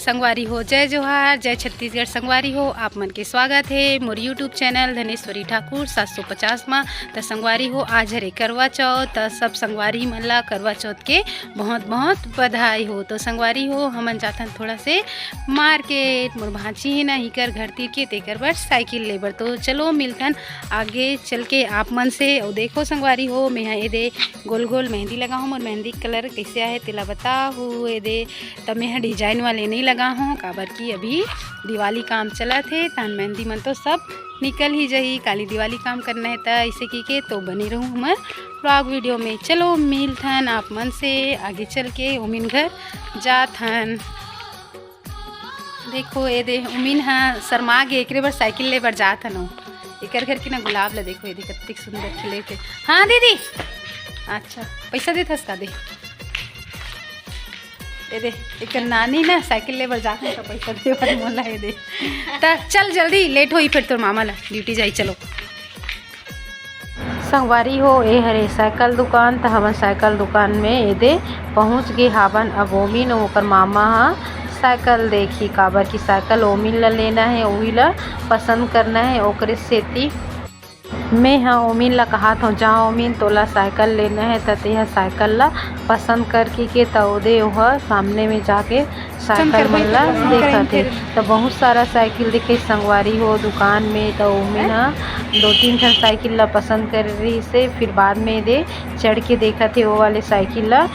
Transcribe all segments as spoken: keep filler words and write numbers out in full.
संगवारी हो, जय जोहार, जय छत्तीसगढ़। संगवारी हो, आप मन के स्वागत हे मोर YouTube चैनल धनेश्वरी ठाकुर सात सौ पचास मा। त संगवारी हो, आज हरे करवा चौथ, त सब संगवारी मन ला करवा चौथ के बहुत बहुत बधाई हो। तो संगवारी हो, हमन जाथन थोड़ा से मार्केट, मोर भांची हे ना, इकर घर तीर के, तेकर बर साइकिल ले बर। तो चलो मिलथन आगे चल के आप मन से। अउ देखो संगवारी हो, मेहा एदे गोल गोल मेहंदी लगा हूँ, मोर मेहंदी कलर कैसे आहे तेला बताहू। एदे त मेहा डिजाइन वाले नहीं लगा हूँ, काबर कि अभी दिवाली काम चलत हे, तहन मेहंदी मन तो सब निकल ही जही। काली दिवाली काम करना है, त ऐसे की के तो बने रहूँ हमर ब्लॉग वीडियो में। चलो मिलथन आप मन से आगे चल के, ओमिन घर जाथन। देखो एदे ओमिन ह शर्मा गे, एकरे बर साइकिल ले बर जात हन। एकर घर के ना गुलाब ला देखो, एदे कतिक सुंदर खिले थे। हाँ दीदी, अच्छा पैसा देत हस का दे? एदे एकर नानी ना साइकिल ले बर जात हन, त पैसा दे बर मोला एदे। त चल जल्दी, लेट होई फिर तोर मामा ला ड्यूटी जाई। चलो संगवारी हो, ए हरे साइकिल दुकान। त हमन साइकिल दुकान में एदे पहुंच गे हावन। अब ओमिन अउ ओकर मामा ह साइकिल देखही, काबर कि साइकिल ओमिन ला लेना हे, उही ला पसंद करना हे, ओकरे सेती मैं ह ओमिन ला कहात हूँ, जा ओमिन, तोला साइकिल लेना हे त तेहा साइकिल ला पसंद कर की के। त ओदे ओह सामने में जाके साइकिल मन ला देखत हे। त बहुत सारा साइकिल दिखे संगवारी हो दुकान में। त ओमिन ह दो तीन ठन साइकिल ला पसंद करे रहिस हे, फिर बाद में एदे चढ़ के देखत हे वो वाले साइकिल ला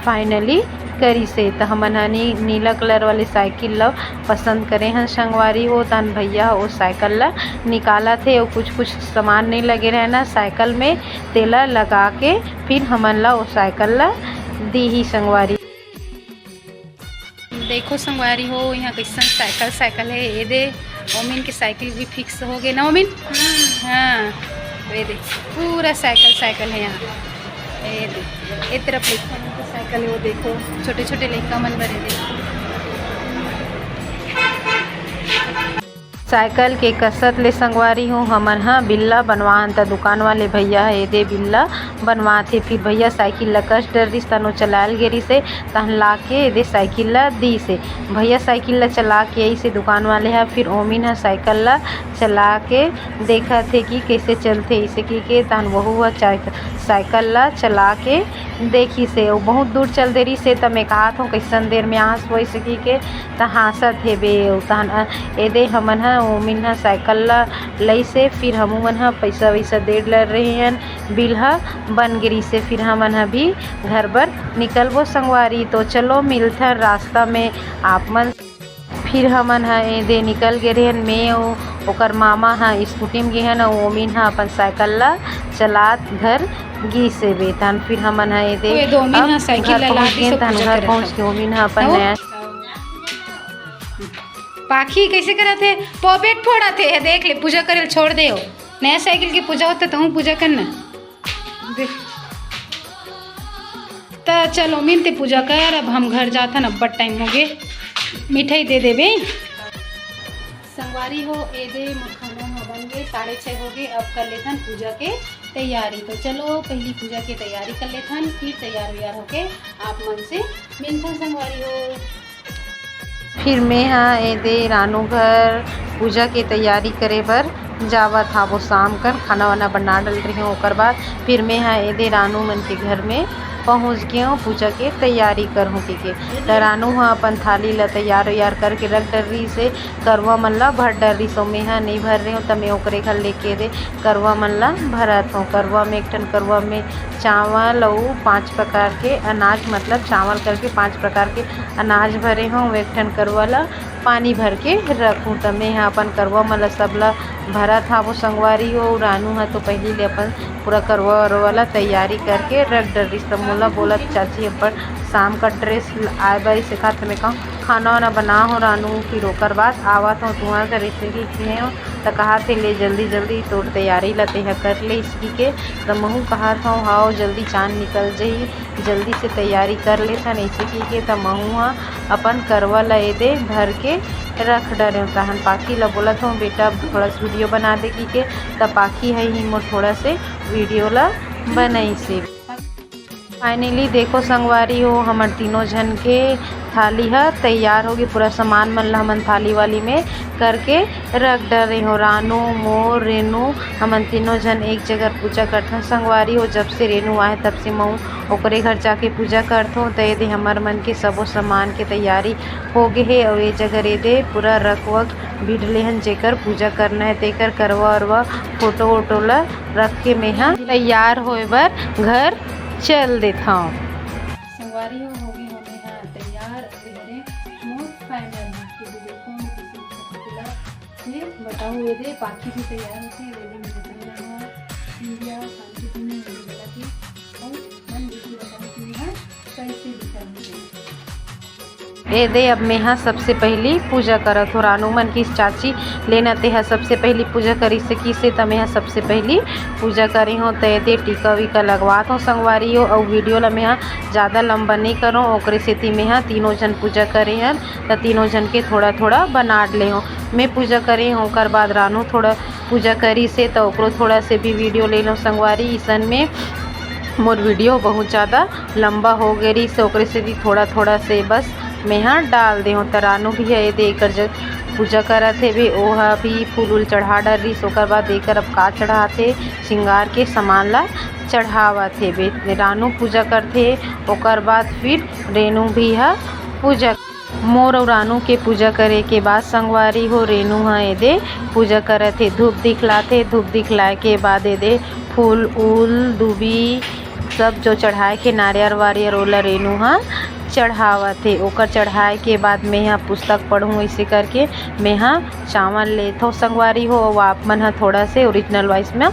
फाइनली करिस हे। त हमन ह नी-, नीला कलर वाले साइकिल ला पसंद करे हन संगवारी हो। तहन भैया ह ओ साइकिल ला निकालत हे, अउ कुछ कुछ सामान नहीं लगे रहे ना साइकिल में, तेला लगा के फिर हमन ला ओ साइकिल ला दीही संगवारी। देखो संगवारी हो, यहाँ कैसन साइकिल, साइकिल है। ये दे, ओमिन के साइकिल भी फिक्स हो गए ना ओमिन? हाँ, ये दे, पूरा साइकिल, साइकिल है यहाँ। ये दे, ये तरफ लइका मन के साइकिल है, वो देखो, छोटे छोटे लइका मन बर, ये दे। साइकिल के कसत ले संगवारी हो, हमन ह बिल्ला बनवान, त दुकान वाले भैया ह एदे बिल्ला बनवात हे। फिर भैया साइकिल ला कस डरिस, तनो चलायल गे रिस हे, तहन ला के एदे साइकिल ला दीस हे। भैया साइकिल ला चला के आइस हे दुकान वाले ह, फिर ओमिन ह साइकिल ला चला के देखत हे कि कैसे चलथे, इसे की के तहन वहू ह चाइ-, साइकिल ला चला के देखिस हे। वो बहुत दूर चल दे रिस हे, त मैं कहत हूँ, "कैसन देर में आस वो?" इसे की के त हाँसत हेबे। अउ तहन, अ, एदे हमन ह, ओमिन ह साइकिल ला लइस हे, फिर हमू मन ह पैसा वैसा दे डर रहे हन, बिल ह बन गे रिस हे, फिर हमन ह भी घर बर निकलबो संगवारी। तो चलो मिलथन रास्ता में आप मन। फिर हमन ह एदे निकल गे रहेन, मैं अउ ओकर मामा ह स्कूटी में गे हन, अउ ओमिन ह अपन साइकिल ला चलात घर गिस हे बेटन। फिर हमन ह एदे ओए, दो ओमिन अब ह साइकिल घर ला पहुंच लादिस गेन, अउ तहन पूजा घर करत पहुंच हव। के ओमिन ह अपन हव? नया पाखी कैसे करत हे? पॉपेट फोड़त हे, देख ले, पूजा करे ल छोड़ दे हो। नया साइकिल के पूजा होता, तहूँ पूजा करना। देख। त चल ओमिन, ते पूजा कर, अब हम घर जाथन, अब्बड़ टाइम हो गे। मिठाई दे देबे। संगवारी हो, एदे मोर खाना ह बन गे, साढ़े छः हो गे, अब कर लेथन पूजा के तैयारी। तो चलो पहली पूजा के तैयारी कर लेथन, फिर तैयार वैयार होके आप मन से मिलथन संगवारी हो। फिर मैं ह एदे रानू घर पूजा के तैयारी करे बर जावत हावो। शाम कर खाना वाना बना डल रही हूँ, ओकर बाद फिर मैं ह एदे रानू मन के घर में पहुँच गए हूँ पूजा के तैयारी करहूँ के, के। त रानू ह अपन थाली ला तैयार वैयार करके रख डर रही से, करवा मन ला भर डर रही सो मैं ह नहीं भर रही हूँ, त मैं ओकरे घर लेके एदे करवा मन ला भरत हूँ। करवा में एक ठन करवा में चावल अउ पांच प्रकार के अनाज, मतलब चावल करके पांच प्रकार के अनाज भरे हूँ। एक ठन करवा ला पानी भर के रखूँ। त मैं ह अपन करवा मन ला सब ला भरत हावो संगवारी हो। रानू ह तो पहली ले अपन पूरा करवा वरवा ला तैयारी करके रख डर रहिस। त मोला बोलत, "चाची, अपन शाम का ड्रेस आए बर इसे खातिर मैं कहूँ खाना वाना बना हो रानू, फिर ओकर बाद आवत हो तुहर घर।" इसे की किहे हो त कहा थे, "ले जल्दी जल्दी तोर तैयारी ला तेहा कर ले," इसकी के। त महू कहा था, "हाव, जल्दी चांद निकल जही, जल्दी से तैयारी कर लेथन," ऐसे की के। त महू ह अपन करवा ला एदे भर के रख डरे। तहन पाखी ला बोलत हूँ, "बेटा, थोड़ा सा वीडियो बना दे," की के। त पाखी ह ही मोर थोड़ा से वीडियो ला बनाइसे। Finally देखो संगवारी हो, हमर तीनों झन के थाली ह तैयार होगे। पूरा सामान मन ल हमन थाली वाली में करके रख डरे हो। रानू, मोर, रेनू, हमन तीनों झन एक जगह पूजा करथन संगवारी हो। जब से रेनू आए तब से महू ओकरे घर जाके पूजा करथों। त एदे हमर मन के सबो सामान के तैयारी होगे हे। अउ ए जगह एदे पूरा रख वक भिड़ ले हन, जेकर पूजा करना हे तेकर करवा अरवा, फोटो वोटो ल रख के मेहा तैयार होए बर घर चल देथव। संगवारी हो, होगे हो मेहा तैयार। एहरे मोर final के video कौन किसी फिर बताओ, ये दे पाखी भी तैयार होते, ये दे मेरे घर जाना है, इंडिया शांति दुनिया मेरे बेटा की। और मन देखिए बताओ कि मेहा कैसे दिखा मुझे। ए दे, अब मेहा सबसे पहली पूजा करत हो। रानू मन की चाची लेना तेहा सबसे पहली पूजा करी से की से, त मेहा सबसे पहली पूजा करे हो। त ए दे टीका वीका लगवात हो संगवारी हो। अउ video ला मेहा ज़्यादा लंबा नहीं करो, ओकरे सेती मेहा तीनों झन पूजा करे हन, त तीनों झन के थोड़ा थोड़ा बनाड ले हो। मैं पूजा करे हो, ओकर बाद रानू थोड़ा पूजा करी से, त ओकरो थोड़ा से भी video ले लो संगवारी। इसन में मोर video बहुत ज़्यादा लंबा हो गे रहिस, ओकरे सेती थोड़ा थोड़ा से बस मेहा डाल दे हो। त रानू भी है, ये दे एकर जग पूजा करत हेबे, ओहा भी फूल उल चढ़ा डर रहिस। ओकर बाद एकर अब का चढ़ाथे, श्रृंगार के सामान ला चढ़ावत हेबे। रानू पूजा करथे, ओकर बाद फिर रेनू भी ह पूजा। मोर अउ रानू के पूजा करे के बाद संगवारी हो, रेनू ह एदे पूजा करत हे, धूप दिखलाथे। धूप दिखलाए के बाद एदे फूल उल, दूबी, सब जो चढ़ाए के नारियर वारियर, ओला रेनू ह चढ़ावत हे। ओकर चढ़ाए के बाद मेहा पुस्तक पढ़ूँ, इसे करके मेहा चावल लेथव संगवारी हो। अउ आप मन ह थोड़ा से original voice में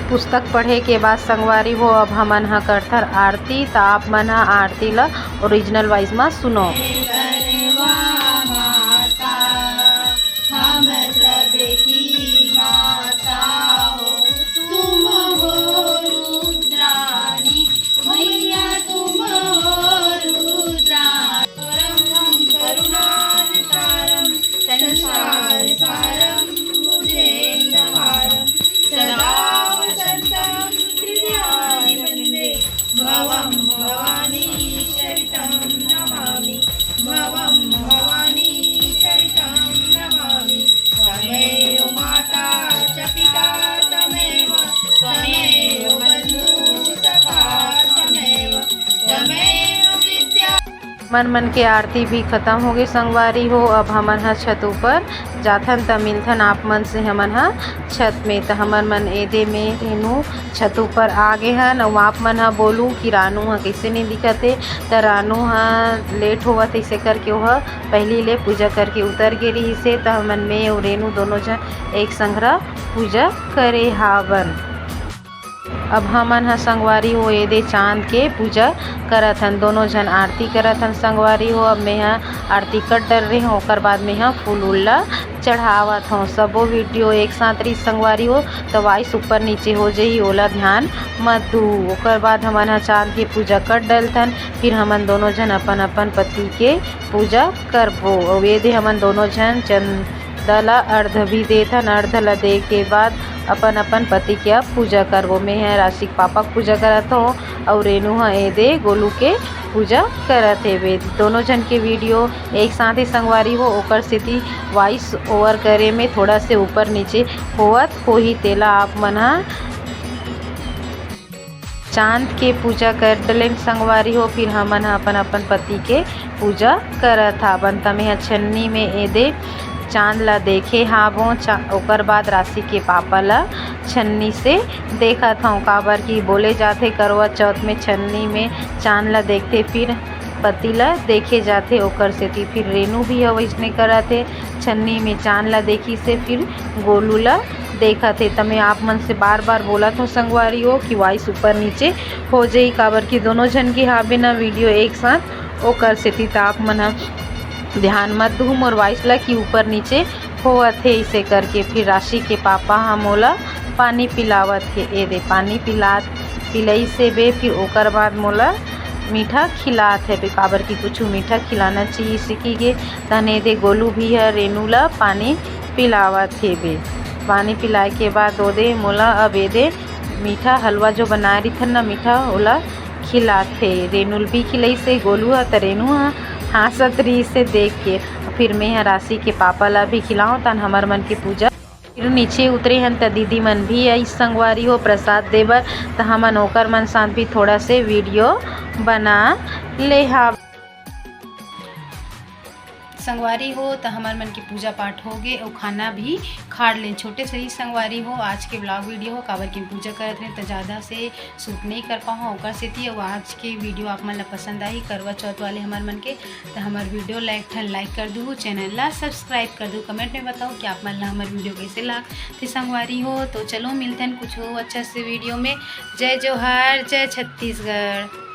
पुस्तक पढ़े के बाद संगवारी हो, अब हमन ह करथन आरती। त आप मन ह आरती ल original voice म सुनो। हम सबकी माता हो, तुम हो रुद्राणी, मैया तुम हो रुद्राणी। करुणावतारम संसार सारम भुजगेंद्रहारम सदा वसंतम हृदयानि वंदे। भवं भवानी सहितं नमामि, भवं भवानी सहितं नमामि। त्वमेव माता च पिता त्वमेव, त्वमेव बंधु च सखा त्वमेव, त्वमेव विद्या। मन मन के आरती भी खत्म हो गई संगवारी हो। अब हमन ह छत ऊपर जाथन त मिलथन आप मन से हमन ह छत में। त हमर मन एदे में रेनू छत ऊपर आ गे हन। अउ आप मन ह बोलू कि रानू ह कइसे नहीं दिखत हे। त रानू ह late होवत हे, इसे करके ओह पहली ले पूजा करके उतर गे रहिस हे। त हमन में अउ रेनू दोनों झन एक संघरा पूजा करे हावन। अब हमन ह संगवारी हो एदे चांद के पूजा करत हन, दोनों झन आरती करत हन संगवारी हो। अब मेंहा आरती कर डर रहे हूँ, ओकर बाद मेंहा फूल उल ला चढ़ावत हूँ। सबो video एक साथ रही संगवारी हो, त voice ऊपर नीचे हो जाही, ओला ध्यान मत दू। ओकर बाद हमन ह चांद के पूजा कर डलथन, फिर हमन दोनों झन अपन अपन पति के पूजा करबो। अउ एदे हमन दोनों झन चंद ला अर्ध भी देथन। अर्ध ला दे के बाद अपन अपन पति के अब पूजा करबो। मैं ह राशि के पापा के पूजा करत हूँ अउ रेनू ह एदे गोलू के पूजा करत हेबे। दोनों झन के video एक साथ ही संगवारी हो, ओकर सेती voice over करे में थोड़ा से ऊपर नीचे होवत होही, तेला आप मन ह चांद के पूजा कर डलेन संगवारी हो। फिर हमन ह अपन अपन पति के पूजा करत हावन। त मेंहा छन्नी में एदे चांद ला देखे हावों, चा-, ओकर बाद राशि के पापा ला छन्नी से देखत हूँ, काबर कि बोले जाथे करवा चौथ में छन्नी में चांद ला देखथे, फिर पति ला देखे जाथे, ओकर सेती फिर रेनू भी ह वइसने करत हे, छन्नी में चांद ला देखिस हे, फिर गोलू ला देखत हे। त मैं आप मन से बार बार बोलत हूँ संगवारी हो कि voice ऊपर नीचे हो जाही, काबर कि दोनों झन के हाबे ना video एक साथ, ओकर सेती त आप मन ह ध्यान मत दूहू मोर voice ला कि ऊपर नीचे होवत हे इसे करके। फिर राशि के पापा ह मोला पानी पिलावत हे। ए दे पानी पिलात पिलई से बे, फिर ओकर बाद मोला मीठा खिलात हे बे, काबर कि कुछ मीठा खिलाना चाहिए सीखी गे। तहन ए दे गोलू भी ह रेनू ला पानी पिलावत हे बे। पानी पिलाए के बाद ओ दे मोला अब ए दे मीठा हलवा जो बनाए रहिथन ना मीठा, ओला खिलात हे। रेनू ल भी खिलई से गोलू ह, त रेनू ह हाँसत रही से देख के। फिर मैं ह राशि के पापा ला भी खिलाऊं, तन हमर मन के पूजा। फिर नीचे उतरे हन त दीदी मन भी आई संगवारी हो प्रसाद दे बर, त हमन ओकर मन साथ भी थोड़ा से video बना ले हा। संगवारी हो, त हमर मन के पूजा पाठ हो गे अउ खाना भी खा लेन। छोटे से ही संगवारी हो, आज के vlog video हो, काबर कि हम पूजा करत रहे त ज़्यादा से shoot नहीं कर पाऊँ, ओकर सेती। अउ आज के video आप मन ला पसंद आही करवा चौथ वाले हमर मन के, त हमर video ला एक ठन like कर दूहू, channel ला subscribe कर दूहू। Comment में बताओ कि आप मन ला हमर video कैसे लागथे संगवारी हो। तो चलो मिलथन कुछ अच्छा से video में। जय जोहार, जय छत्तीसगढ़।